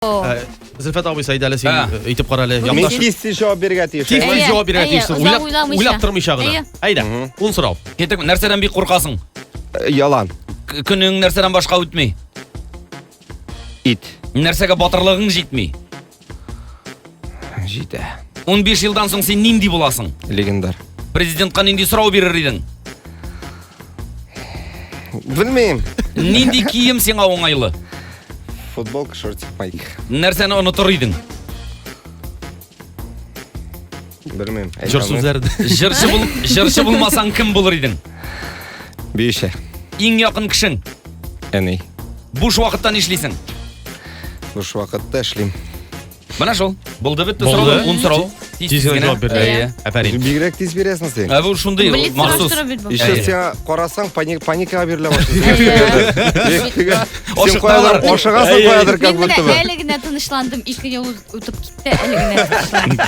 Э, Зөлфәт абыйсы, әйдә әле син Ә. э, әйтеп кара әле. Мин Якташ. тиз тиз җавап бирергә тиеш. Тиз әйе? тиз Әйе, җавап бирергә әйе, тиешсең. озак Уйлап уйламыйча. уйлап тормыйча гына. Әйе. Әйдә, ун сорау. Китек, нәрсәдән бик куркасың? Э, Ялан. К- Көнең нәрсәдән башка үтми? Ит. Нәрсәгә батырлыгың җитми? Җитә. 15 елдан соң син нинди буласың? Легендар. Президентка нинди сорау бирер идең? Белмим. Нинди кием сиңа уңайлы? Футболка, шортик, майка. Нәрсәне онытыр идең? Белмим. әйтә Җыр алмыйм. сүзләре. Җырчы бул, җырчы булмасаң кем булыр идең? Биюче. Иң якын кешең. Әни. Буш вакытта нишлисең? Буш вакытта эшлим. Менә шул. Булды бетте Булды. сорау, ун сорау. Тиз генә җавап бирде. Әйе. Афәрин. Бигрәк тиз бирәсең син. Ә бу шундый Блиц махсус. сораштыру бит бу. Еще Әйе. сиңа карасаң, паник, паникага бирелә башлыйсың. Әйе. Син каядыр Ашыктыралар. ашыгасың каядыр как Мин будто менә бы. әле генә тынычландым, ике ел үтеп китте, әле генә тынычландым.